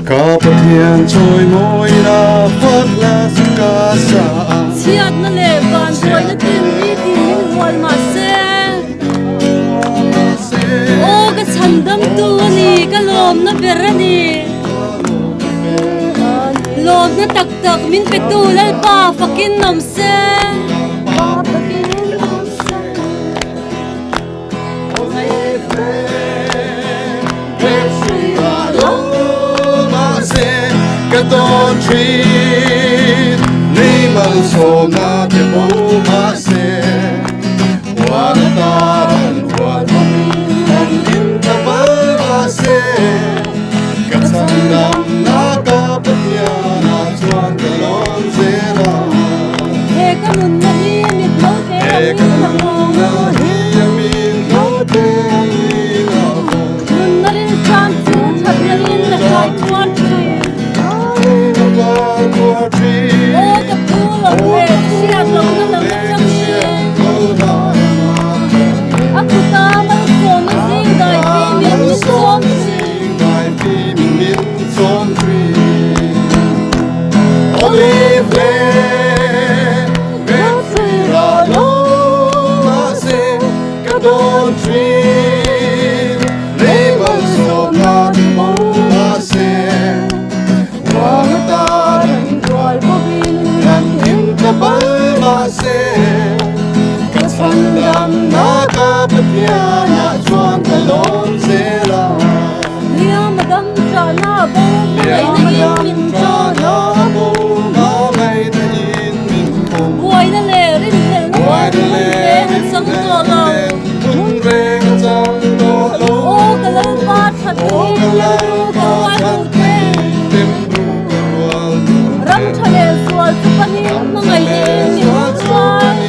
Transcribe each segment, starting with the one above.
Ka Pathian chawimawi la fak la ka sa a. Chhiatna leh vanduaina ten nitin min hual mah se. Aw ka chhandamtu a ni, ka lawmna ber a ni. Lawmna tak tak min petu Lalpa fakin awm se. Ka tawn thin ni malsawmna te bo mahse huan atan huan an in ta bal mahse ka chhandamna ka Pathian ah chuan ka lawm zel a. He ka nunna hi mit lo te a min la vawng. Nunna rilṭam chu ṭhatna in a hrai khuar ṭhin. Aw ka phu lo ve, hriat lohna lam aṭang in. A kuta malsawmna zing dai fimin min chawm ṭhin. Liam a dam ṭahna a bo hmangaihna in min ṭawn a. Buaina leh rinhlelhna ten hmun reng a chang tawh lo. Aw ka Lalpa that hi rilru ka rual duh te. Ram tha leh zual chu panin hmangaihna in min hruai.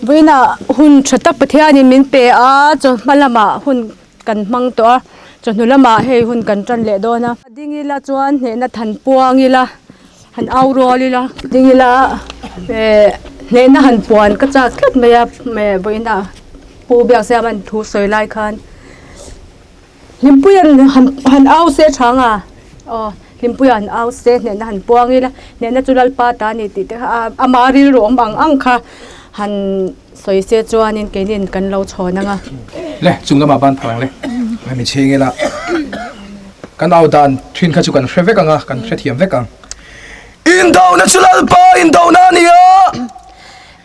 Vawiinah hun tha tak Pathianin min pe a, chawhma lamah hun kan hmang tawh a, chawhnu lamah hei hun kan tan leh dawn a. Ding ila chuan hnehna than puang ila, han au rual ila, ding ila eh hnehna han puan ka chak tlat mai a vawiinah Pu Biaksiama'n thu sawi lai khan Hlimpuia'n han han au se chhang a, aw Hlimpuia'n han au se hnehna han puang ila, hnehna chu Lalpa ta a ni tih te kha ama rilru awm ang ang kha han sawi se chuanin keinin kan lo chhawn ang a. Le, chung lamah ban phar ang le, hemi chhing ila kan au dan thin kha chu kan hre vek ang a, kan hrethiam vek ang. Indona chu Lalpa indona a ni a.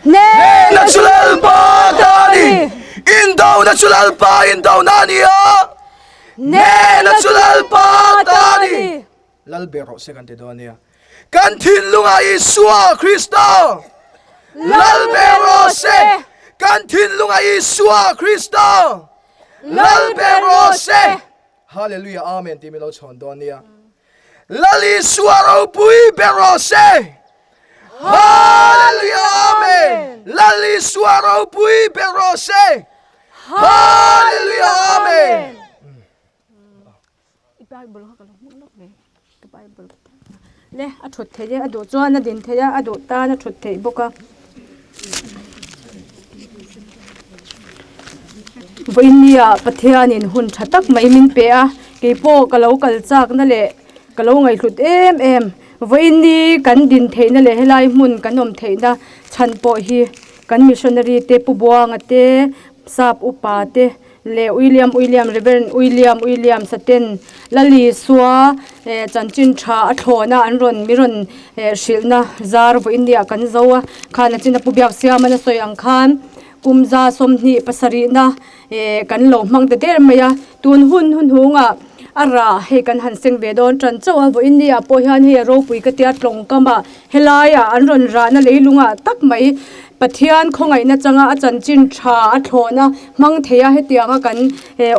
Hnehna chu Lalpa ta a ni. Indona chu Lalpa indona a ni a. Hnehna chu Lalpa ta a ni. Lal ber rawh se kan ti dawn a nia. Kan thinlungah Isua Krista Lal ber rawh se. Kan thinlungah Isua Krista Lal ber rawh se. Hallelujah Amen tih min lo chhawn dawn nia. Lal Isua ropui ber rawh se. Hallelujah Amen. Lal Isua ropui ber rawh se. Hallelujah Amen. I Bible kha ka lo hmuh lawk ve. Ka Bible le a thut theih e a duh chuan a din theih a a duh tan a thut theih bawk a. Vawinia Pathianin hun tha tak mai min pe a, keipawh ka lo kal chakna leh ka lo ngaihhlut em em. Vawiini kan din theihna leh helai hmun kan awm theihna chhan pawh hi kan missionary te Pu Buanga te, Sap Upa te leh William William Rev William William Saten Lalisua chanchin tha a thlawhna an rawn mi rawn hrilhna zar vawiin nia kan zo a khan a chin a pu biak siam a sawi ang khan kum 27 na kan lo hmang ta der mai a tun hun hun hungah. a rah hei kan han seng ve dawn tan chauh a vawiin ni ah pawh hian hei a ropui ka tia tlawng kam ah helaiah an rawn rahna leilungah tak mai Pathian khawngaihna changa a chanchin tha a thlawhna hmang thei a hetianga kan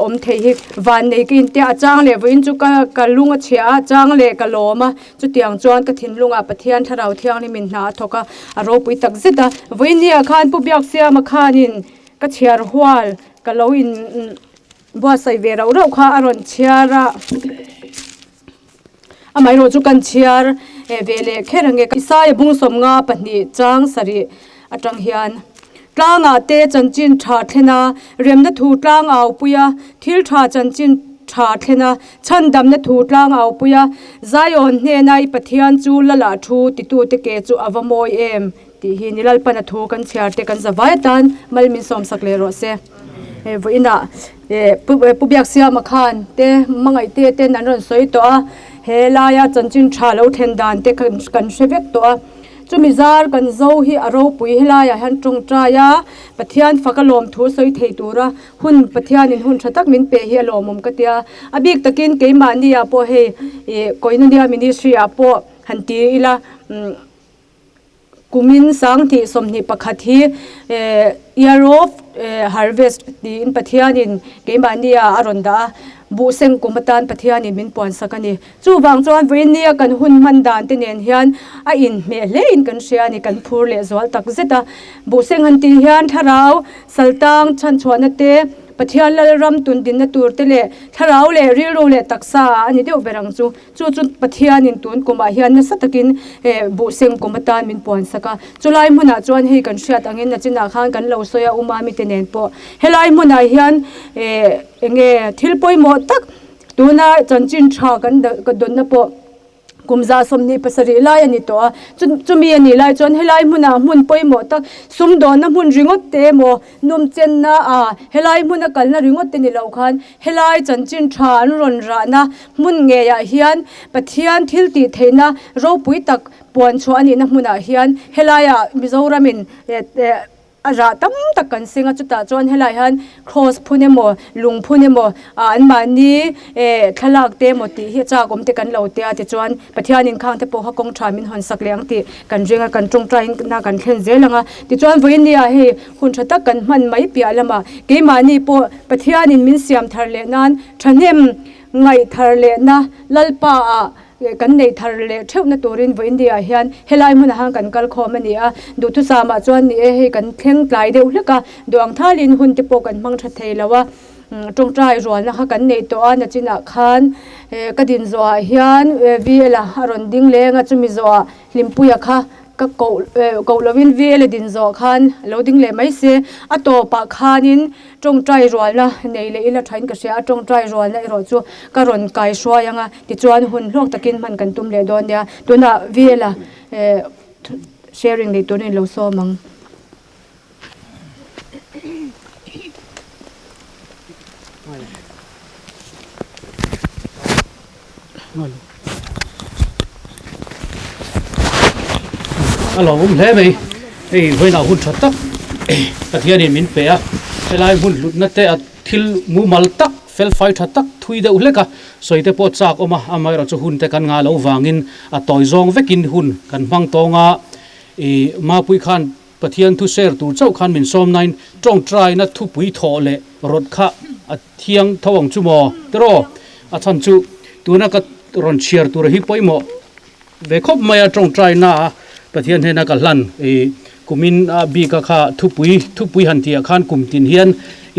awm thei hi vannei ka intia a chang leh vawiin chu ka ka lung a chhia a chang leh ka lawm a chutiang chuan ka thinlungah Pathian thlarau thianghlimin hna a thawk a a ropui tak zet a vawiin ni ah khan Pu Biaksiama khanin ka chhiar hual ka lo in buatsaih ve rauh rauh kha a rawn chhiar a amaherawh chu kan chhiar ve leh kher ang e Isaia bung sawmnga pahnih chang sarih atang hian tlangah te chanchin tha thlen a remna thu tlang au pui a thil tha chanchin tha thlen a chhandamna thu tlang au pui a Zion hnena i Pathian chu lala thu titute ke chu a va mawi em. Tih hi ni Lalpan a thu kan chhiar te kan zavai atan mal min sawmsak leh rawh se. Hei vawiinah eh Pu Biaksiama khan te hmangaih te ten an rawn sawi tawh a, he laia chanchin tha lo thlen dan te kan kan hre vek tawh a. Chumi zar kan zo hi a ropui helaiah hian tawngtai a, Pathian fak a lawm thu sawi thei tura hun Pathianin hun tha tak min pe hi a lawmawm ka tia. A bik takin keimahni ah pawh hei ih Koinonia Ministry ah pawh han ti ila umm. Kumin sanghnih 21 hi Year of Harvest tiin Pathianin keimahnia a rawn dah a, buhseng kum atan Pathianin min puansak a ni. Chuvang chuan vawinia kan hun hman dan te nen hian a inhmeh hlein kan hria a ni, kan phur leh zual tak zet a. Buhseng han tih hian thlarau saltang chhanchhuahna te, Pathian Lalram tundinna tur te leh thlarau leh rilru leh taksa ah a ni deuh ber ang chu. Chu chu Pathianin tun kumah hian nasa takin buhseng kum atan min puansak a. Chulai hmunah chuan hei kan hriat angin nachinah khan kan lo sawi a Umami te nen pawh. Helai hmunah hian enge thil pawimawh tak tuna chanchin tha kan dawnna pawh kum 27 lai a ni tawh a. Chumi a nih lai chuan helai hmunah hmun pawimawh tak sumdawnna hmun ringawt te emaw nawmchenna a helai hmuna kalna ringawt te ni lo khan Helai chanchin tha an rawn rahna hmun ngeiah hian Pathian thil tih theihna ropui tak puan chhuah a nihna hmunah hian helaiah Mizoramin a rah tam tak kan seng a, chutah chuan helaiah hian cross phun emaw lung phun emaw anmahni thlalak te emaw tih hi a chak awm te kan lo tia tichuan Pathianin khang te pawh kha kawng tha min hawn sak leh ang tih kan ring a, kan tawngtaina kan thlen zel ang a, tichuan vawiin ni ah hei hun tha tak kan hman mai piah lamah keimahni pawh Pathianin min siam thar leh nan thahnem ngaih thar lehna Lalpa ah kan neih thar leh theuhna turin vawiin ni ah hian helai hmunah hian kan kal khawm a ni a, duhthusam ah chuan ni e hei kan thleng tlai deuh hlek a, duang thalin hun te pawh kan hmang tha thei lo a. Tawngtai rualna kha kan nei tawh a nachinah khan ka din zawhah hian VL a a rawn ding leng a chumi zawhah Hlimpuia kha ka koh koh lovin VL a din zawh khan a lo ding leh mai se a tawpah khanin tawngtai rualna nei leh ila thain ka hria a tawngtai rualna erawh chu ka rawn kai hruai ang a tichuan hun hlawk takin hman kan tum leh dawn nia tunah VL a sharing nei turin lo sawm ang. A lo awm hle mai hei vawiinah hun tha tak Pathianin min pe a helai hmun hlutna te a thil mumal tak fel fai tha tak thui deuh hlek a sawi te pawh chak awm a amaherawhchu chu hun te kan ngah loh vangin a tawi zawng vekin hun kan hmang tawng a ih mapui khan Pathian thu share tur chauh khan min sawm nain tawngtaina thupui thawh leh rawt kha a thiang tho ang chu maw? Tiraw? A chhan chu tuna ka rawn chhiar tur hi pawimawh ve khawp mai a tawngtaina a Pathian hnena ka hlan i kumin a bika kha thupui thupui han tihah khan kum tin hian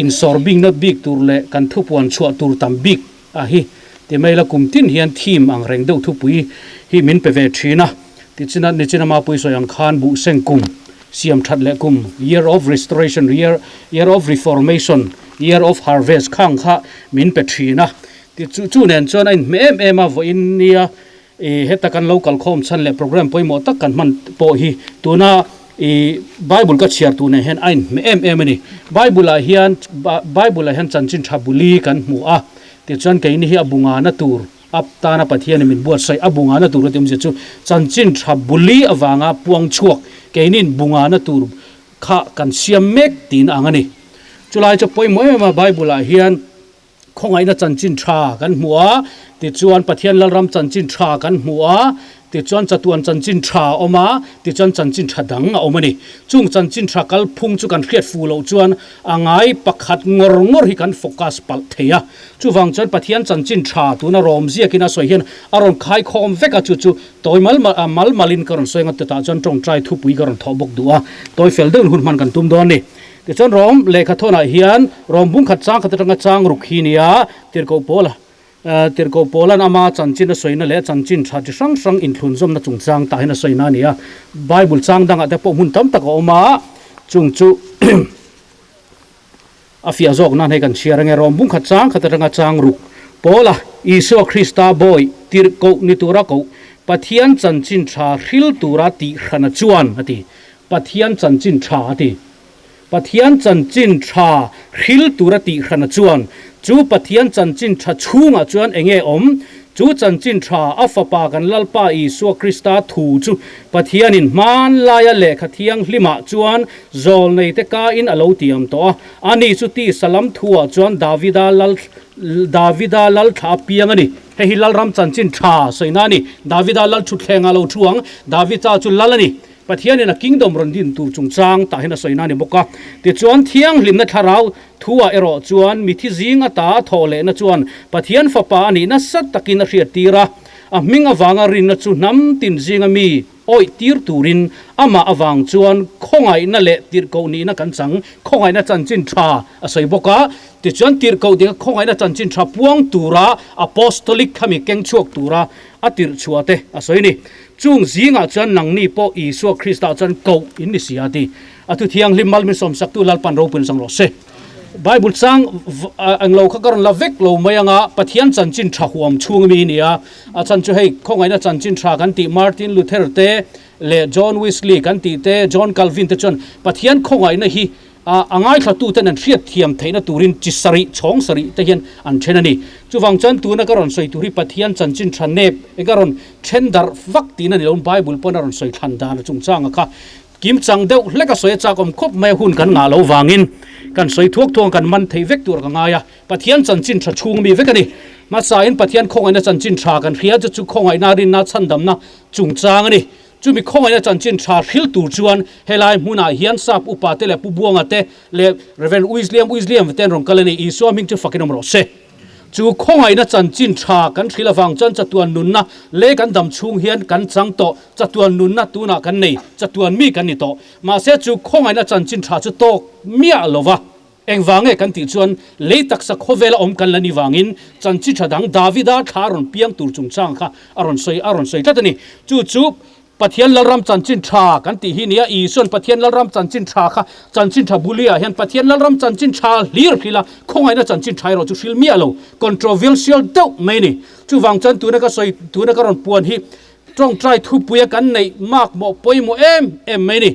insawr bikna bik tur leh kan thupuan chhuah tur tam bik a hi ti mai la kum tin hian theme ang reng deuh thupui hi min pe ve thin a tichina nichina mapui sawi ang khan buhseng kum siam that leh kum year of restoration year year of reformation year of harvest khang kha min pe thin a ti chu chu nen chuan a inhmeh em em a vawiin nia Ih heta kan lo kalkhawm chhan leh program pawimawh tak kan hman pawh hi tuna ih Bible ka chhiar tur nen hian a inhmeh em em a ni. Bible ah hian Bible ah hian chanchin tha buli kan hmu a, tichuan keini hi a bu ngana tur a tana Pathianin min buatsaih a bu ngana tur a ti awmzia chu chanchin tha buli avanga puang chhuak keiniin bu ngana tur kha kan siam mek tiin ang a ni. Chulai chu pawimawh em em a Bible ah hian. Khawngaihna chanchin tha kan hmu a, tichuan Pathian Lalram chanchin tha kan hmu a, tichuan chatuan chanchin tha a awm a, tichuan chanchin tha dang a awm a ni. Chung chanchin tha kalphung chu kan hriat fuh loh chuan a ngai pakhat ngawr ngawr hi kan focus palh thei a. Chuvang chuan Pathian chanchin tha tuna rawm ziakin a sawi hian a rawn khaikhawm vek a, chu chu tawi mal mal mal malin ka rawn sawi ang a, tah chuan tawngtai thupui ka rawn thawh bawk duh a, tawi fel deuhin hun hman kan tum dawn a ni. Tichuan Rom lehkha thawnah hian Rom bung khat chang khat atanga chang ruk hi nia Tirhkoh Paula Tirhkoh Paula'n ama chanchin a sawina leh chanchin tha chi hrang hrang inthlunzawmna chungchang tah hian a sawina a ni a. Bible chang dangah te pawh hmun tam tak a awm a, chung chu a fiah zawk nan hei kan chhiar ange. Rom bung khat chang khat atanga chang ruk Paula Isua Krista bawi Tirhkoh ni tura koh Pathian chanchin tha hril tura tih hrana chuan a ti. Pathian chanchin tha a ti. Pathian chanchin tha hril tura tih hrana chuan chu Pathian chanchin tha chhungah chuan eng nge awm? Chu chanchin tha a Fapa kan Lalpa Isua Krista thu chu Pathianin hmanlaia lehkha thianghlimah chuan zawlneite kain a lo tiam tawh a. Ani chu tisa lam thuah chuan Davida lal Davida lal thla a piang a ni. Hei hi Lalram chanchin tha sawina a ni. Davida lal thutthlengah lo thu ang. Davida chu lal a ni. Pathianin a kingdom rawn din tur chungchang tah hian a sawi na a ni bawk a. Tichuan, thianghlimna thlarau thuah erawh chuan mithi zing ata a thawh lehna chuan Pathian Fapa a nih nasa takin a hriattir a. A hming avanga rinna chu hnam tin zinga mi awih tir turin amah avang chuan khawngaihna leh tirhkoh nihna kan chang, khawngaihna chanchin tha a sawi bawk a. Tichuan, tirhkoh dika khawngaihna chanchin tha puang tura apostolic khami keng chhuak tura a tirh chhuah te a sawi a ni. Chung zingah chuan nangni pawh Isua Krista chuan koh in ni si a ti. A thu thianghlim mal min sawmsaktu Lalpan ropuiin sang rawh se. Bible chang englo kha ka rawn la vek lo mai anga Pathian chanchin tha huam chhung ami ni a. A chhan chu hei khawngaihna chanchin tha kan tih Martin Luther te leh John Wesley kan tih te John Calvin te chuan Pathian khawngaihna hi A, a ngaithlatuten an hriat thiam theihna turin chi sarih, chhawng sarih te hian an then a ni. Chuvang chuan tuna ka rawn sawi tur hi Pathian chanchin tha nep eng a rawn then darh vak tihna ni loin Bible pawn a rawn sawi thlan dan a chungchanga kha kim chang deuh hlek a sawi a chak awm khawp mai a hun kan ngah lo vangin kan sawi thuak thuak kan man thei vek tur ka ngai a. Pathian chanchin tha chhung mi vek a ni. Hmasain Pathian khawngaihna chanchin tha kan hria chu chu khawngaihna rinna chhandamna chungchang a ni. Chumi khawngaihna chanchin tha hril tur chuan helai hmunah hian Sap upa te leh Pu Buanga te leh Rev. Uisliam Uisliam te an rawn kal a ni. Isua hming chu fakin awm rawh se. Chu khawngaihna chanchin tha kan hril avang chuan chatuan nunna lei kan dam chhung hian kan chang tawh, chatuan nunna tunah kan nei, chatuan mi kan ni tawh. Mahse chu khawngaihna chanchin tha chu tawk miah lo va. Engvang nge kan tih chuan lei taksa khawvela awm kan la ni vangin chanchi tha dang Davida thla a rawn piang tur chungchang kha a rawn sawi a rawn sawi tlat a ni. Chu chu Pathian Lalram chanchin tha kan tih hi nia Isuan Pathian Lalram chanchin tha kha chanchin tha buliah hian Pathian Lalram chanchin tha hlir hril a, khawngaihna chanchin tha erawh chu hril miah lo, controversial deuh mai a ni. Chuvang chuan tuna ka sawi tuna ka rawn puan hi tawngtai thupuia kan neih makmawh pawimawh em em mai a ni.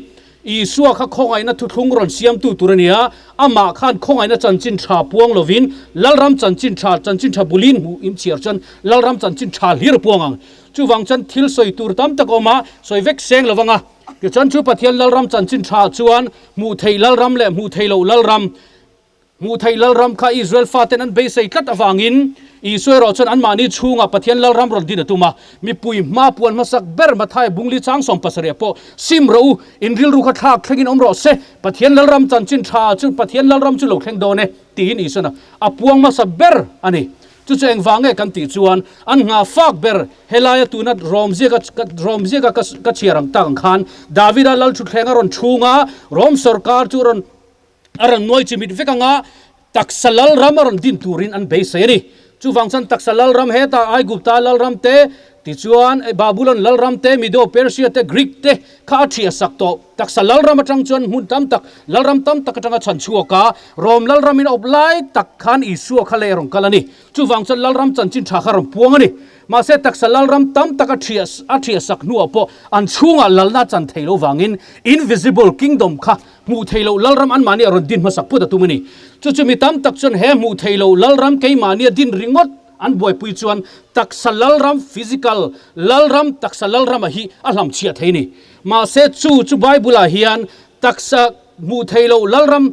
Isua kha khawngaihna thuthlung rawn siamtu tur a ni a, amah khan khawngaihna chanchin tha puang lovin Lalram chanchin tha, chanchin tha bulin hmuh in chhiar chuan Lalram chanchin tha hlir a puang ang. Chuvang chuan thil sawi tur tam tak a awm a, sawi vek seng lo vang a. Tichuan chu Pathian Lalram chanchin tha chuan hmuh theih Lalram leh hmuh theih loh Lalram, Hmuh theih Lalram kha Israel faten an beisei tlat avangin Isua erawh chuan anmahni chhungah Pathian Lalram rawn din a tum a. Mipui hma puan hmasak ber Mathai bungli chang 70 ah pawh sim rawh u, in rilru kha thlak thlengin awm rawh se, Pathian Lalram chanchin tha chu Pathian Lalram chu lo thleng dawn e, tiin Isuan a puang hmasa ber a ni. Chu chu engvang nge kan tih chuan an nghah fak ber helaia tuna Rom ziaka Rom ziaka ka chhiar ang tak ang khan Davida Lalthuthleng a rawn chhung a, Rom sawrkar chu a rawn A rawn nuai chimit vek anga taksa lalram a rawn din turin an beisei a ni. Chuvang chuan taksa lalram hetah Aigupta lalram te, tichuan Babulon lalram te, Medo Persia te, Greek te kha a thiah sak tawh. Taksa lalram atang chuan hmun tam tak, lalram tam tak atanga chhan chhuak a, Rom lalramin a awp lai tak khan Isua kha lei a rawn kal a ni. Chuvang chuan lalram chanchin tha kha rawn puang a ni. Mahse taksa lalram tam tak a thiah a thiah sak hnuah pawh an chhungah lalna chan thei lo vangin invisible kingdom kha Hmuh theih loh lalram anmahni a rawn din hmasak phut a tum a ni. Chu chu mi tam tak chuan he hmuh theih loh lalram keimahni a din ringawt an buaipui chuan taksa lalram, physical lalram, taksa lalrama hi a hlamchhiah thei a ni. Mahse chu chu Bible-ah hian taksa hmuh theih loh lalram.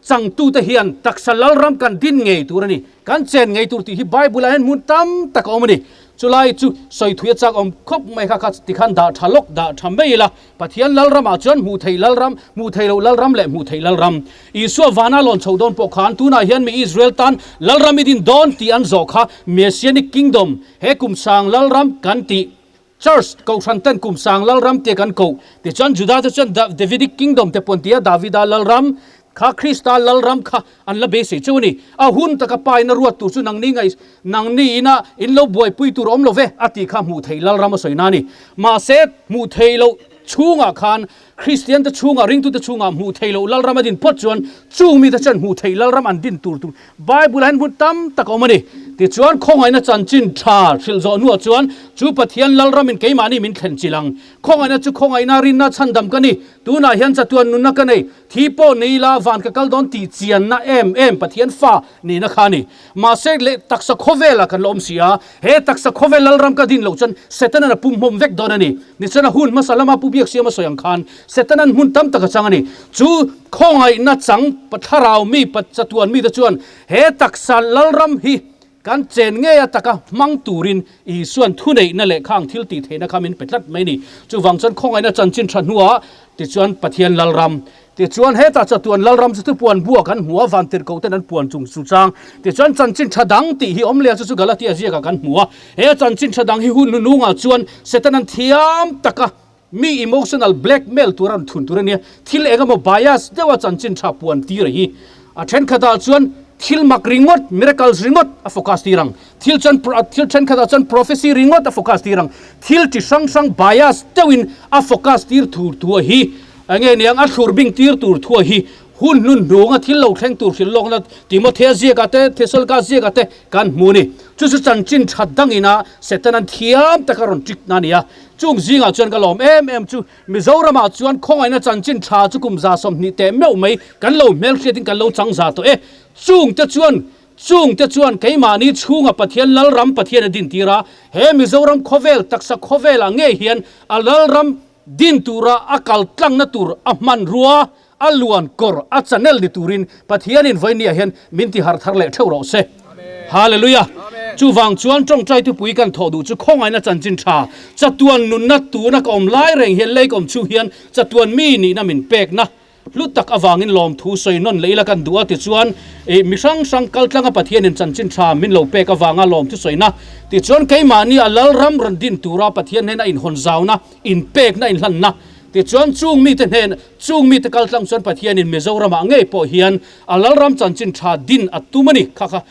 Changtute hian taksa lalram kan din ngei tur a ni, kan chen ngei tur tih hi Bible-ah hian hmun tam tak a awm a ni. Chulai chu sawi thui a chak awm khawp mai kha kha tikhan dah tha lawk dah tha mai ila, Pathian lalramah chuan hmuh theih lalram, hmuh theih loh lalram leh hmuh theih lalram. Isua vana lawn chhoh dawn pawh khan tunah hian mi Israel tan lalram i din dawn tih an zawh kha Messianic Kingdom, he kum sang lalram kan tih Church, Kohhran ten kum sang lalram tia kan koh. Tichuan Juda te chuan Davidic Kingdom te pawn tia Davida lalram kha Krista lalram kha an la beisei cheu a ni. A hun taka pa in a ruat tur chu nangni ngaih nangni ina in lo buaipui tur awm lo ve a tih kha hmuh theih lalram a sawi na a ni. Mahse hmuh theih loh chhungah khan Kristian te chhungah ringtute chhungah hmuh theih loh lalram a din phawt chuan chung mite chuan hmuh theih lalram an din tur tur Bible ah hian hmun tam tak a awm a ni. Tichuan khawngaihna chanchin tha hrilh zawh hnuah chuan chu Pathian lalramin keimahni min thlen chilh ang. Khawngaihna chu khawngaihna rinna chhandam ka ni. Tunah hian chatuan nunna ka nei. Thi pawh nei ila van ka kal dawn tih chianna em em Pathian fa nihna kha a ni. Mahse leh taksa khawvelah kan la awm si a, he taksa khawvel lalram ka din loh chuan Setanan a pumhmawm vek dawn a ni. Nichuan a hun hmasa lama Pu Biaksiama sawi ang khan Setanan hmun tam tak a chang a ni. Chu khawngaihna chang thlarau mi chatuan mite chuan he taksa lalram hi kan chen ngei a taka hmang turin Isuan thuneihna leh khang thil tih theihna kha min pe tlat mai a ni. Chuvang chuan khawngaihna chanchin tha hnuah tichuan Pathian lalram Tichuan, hetah chatuan Lalram chu thupuan bua kan hmu a, vantirhkoh ten an puan chung chu chang. Tichuan, chanchin tha dang tih hi awm leh a, chu chu Galatia ziakah kan hmu a. He chanchin tha dang hi hun hnunungah chuan Setanan thiam taka mi emotional blackmail tura rawn thun tur a nia. Thil eng emaw bias deuha chanchin tha puan tir a hi. A thenkhatah chuan thil mak ringawt, miracles ringawt a focus tir ang. Thil chuan thil thenkhatah chuan prophecy ringawt a focus tir ang. Thil chi hrang hrang bias deuhin a focus tir tur thu a hi. Enge niang a thlur bing tir tur thu a hi. Hun hnun hnunga thil lo thleng tur hrilh lawkna Timothea ziakah te, Thessalka ziakah te kan hmu a ni. Chu chu chanchin that dangina Setanan thiam taka rawn trick na a ni a. Chung zingah chuan ka lawm em em chu Mizoramah chuan khawngaihna chanchin tha chu kum 120 teh meuh mai kan lo hmelhriatin kan lo chang za tawh e. Chungte chuan Chungte chuan keimahni chhunga Pathian Lalram Pathian a dintir a, he Mizoram khawvel taksa khawvelah ngei hian a Lalram din tura a kal tlangna tur a hmanrua, a luan kawr, a channel ni turin Pathianin vawinia hian min ti harh thar leh theuh rawh se. Hallelujah! Chuvang chuan tawngtai tupui kan thawh duh chu khawngaihna chanchin tha, chatuan nunna tuna ka awm lai reng hian lei ka awm chhung hian chatuan mi nihna min pekna Hlu tak avangin lawmthu sawi nawn leh ila kan duh a tichuan ih mi hrang hrang kaltlanga Pathianin chanchin tha min lo pek avanga lawmthu sawina tichuan keimahni a Lalram rawn din tura Pathian hnena inhawn zauna, inpekna, inhlanna tichuan chung mite hnen chung mite kaltlang chuan Pathianin Mizoramah ngei pawh hian a Lalram chanchin tha din a tum a ni kha kha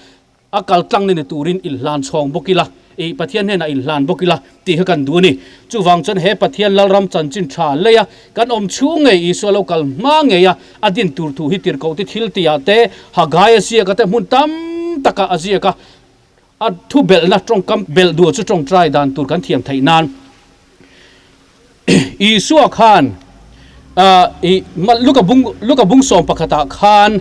A kal tlang ni ni turin inhlan chhawng bawk ila, ih Pathian hnenah inhlan bawk ila tih kha kan duh a ni. Chuvang chuan he Pathian Lalram chanchin tha leia kan awm chhung ngei Isua lo kal hma ngeia a din tur thu hi tirhkohte thil tihah te, Hagai a ziak a te hmun tam takah a ziak a, a thu belhna tawngkam belh duh chu tawngtai dan tur kan thiam theih nan. Isua khan ih Luka bung Luka bung sawm pakhatah khan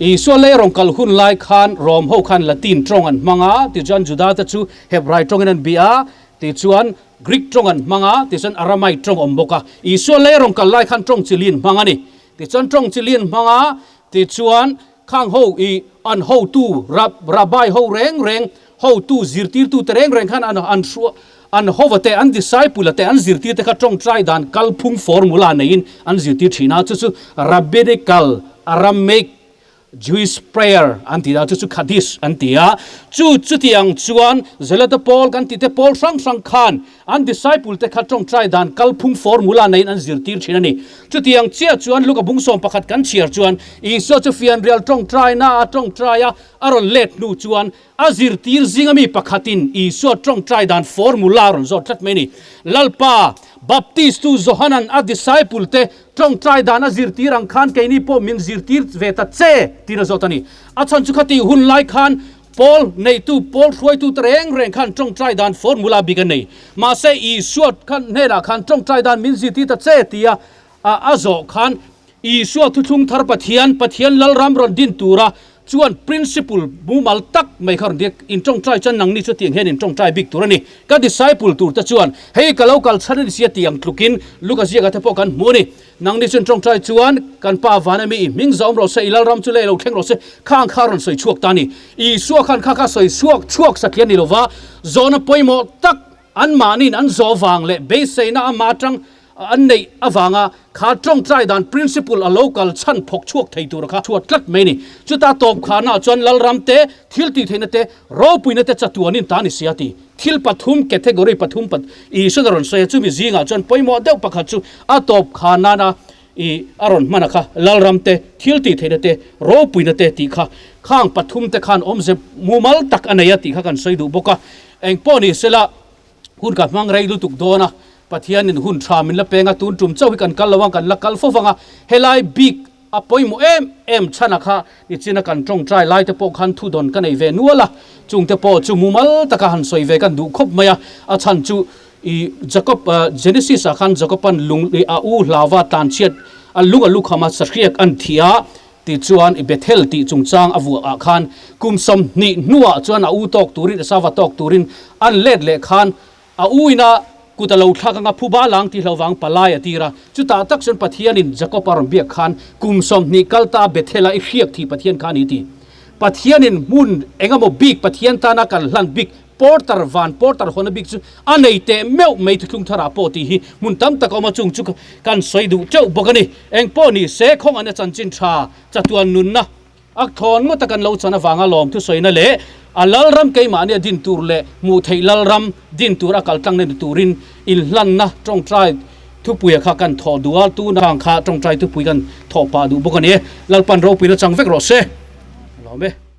Isua lei rawn kal hun lai khan Rom ho khan Latin tawng an hmang a, tichuan Juda te chu Hebrai tawngin an bia a, tichuan Greek tawng an hmang a, tichuan Aramaic tawng awm bawk a. Isua lei rawn kal lai khan tawng chi lian hmang a ni. Tichuan tawng chi lian hmang a, tichuan khang ho ih an hotu Rabbi ho reng reng Hotu zirtirtute reng reng khan an an hruah an hova te, an disciple a te, an zirtirte kha tawngtai dan kalphung formula neiin an zirtir thin a, chu chu Rabbinical Aramaic Jewish prayer an ti a, chu chu Kaddish an ti a. Chu chutiang chuan Zelota pawl kan tih te pawl hrang hrang khan an disciple te kha tawngtai dan kalphung formula neiin an zirtir thin a ni. Chutiang chiah chuan Luka bung 11 kan chhiar chuan Isua chu fianrial tawngtaina a tawngtai a, a rawn let hnu chuan A zirtir zinga mi pakhatin Isua tawngtai dan formula a rawn zawt tlat mai a ni. Lalpa, Baptistu Johanan a disciple te tawngtai dan a zirtir ang khan keini pawh min zirtir ve ta che, tiin a zawt a ni. A chhan chu khati hun lai khan Paul neitu, Paul hruaitu te reng reng khan tawngtai dan formula bik a nei. Mahse Isua khan hnenah khan tawngtai dan min zirtir ta che tia a zawh khan Isua thuthlung thar Pathian, Pathian Lalram rawn din tura. Chuan principle mumal tak mai kha rawn diak, in tawngtai chuan nangni chu tiang hian in tawngtai bik tur a ni. Ka disciple tur te chuan hei ka lo kal chhan a ni sia tiang tlukin Luka ziakah te pawh kan hmu a ni. Nangni chu in tawngtai chuan kan Pa van ami i hming zawm rawh se, i Lalram chu lei lo thleng rawh se, khang kha rawn sawi chhuak ta a ni. Isua khan kha kha sawi chhuak chhuak satliah ni lova zawhna pawimawh tak anmahniin an zawh vang leh beiseina ama atang An neih avanga kha tawngtai dan principle a lo kal chhan phawk chhuak thei tur kha chhuat tlat mai a ni. Chuta tawp khanah chuan Lalram te, thil tih theihna te, ropuina te chatuanin ta ni sia ti. Thil pathum, category pathum pat Isuan a rawn sawi a, chumi zingah chuan pawimawh deuh pakhat chu a tawp khan nana i a rawn hman a kha, Lalram te, thil tih theihna te, ropuina te tih kha khang pathum te khan awmze mumal tak a nei a tih kha kan sawi duh bawk a. Engpawh ni sela. Hun ka hmang rei lutuk dawn a, Pathianin hun tha min la peng a, tun tum chauh hi kan kal lo ang, kan la kal fo vang a, helai bik a pawimawh em em chhan a kha nichina kan tawngtai lai te pawh khan thudawn ka nei ve nual a, chung te pawh chu mumal taka han sawi ve kan duh khawp mai a, a chhan chu i Jacob Genesis ah khan Jacob-an lung a u hlauva tlanchhiat a lung a lukham a sahriak an thi a, Tichuan, i Bethel tih chungchang a vuah ah khan kum 20 hnuah chuan a u tawk turin, Esauva tawk turin an let leh khan a u ina kut a lo thlak anga phuba lang tih hlo vang palai a tir a. Chutah tak chuan Pathianin Jakob a rawn biak khan kum 20 kal ta Bethel-a i hriak thih Pathian kha a ni ti. Pathianin hmun engemaw bik Pathian tana kan hlan bik Porter van Porter hawn bik chu a nei teh meuh mai thuthlung tharah pawh tih hi hmun tam tak a awm a, chung chu kan sawi duh teuh bawk a ni. Eng pawh ni se khawng an a chanchin tha chatuan nunna a thawn ngawt a kan lo chan avanga lawm thusawina leh a Lalram keimahnia din tur leh hmuh theih Lalram din tur a kaltlang na ni turin inhlanna tawngtai thupuia kha kan thawh duh a, tuna ang kha tawngtai thupui kan thawh pah duh bawk a ni e. Lalpan ropuina chang vek rawh se. Lawm e.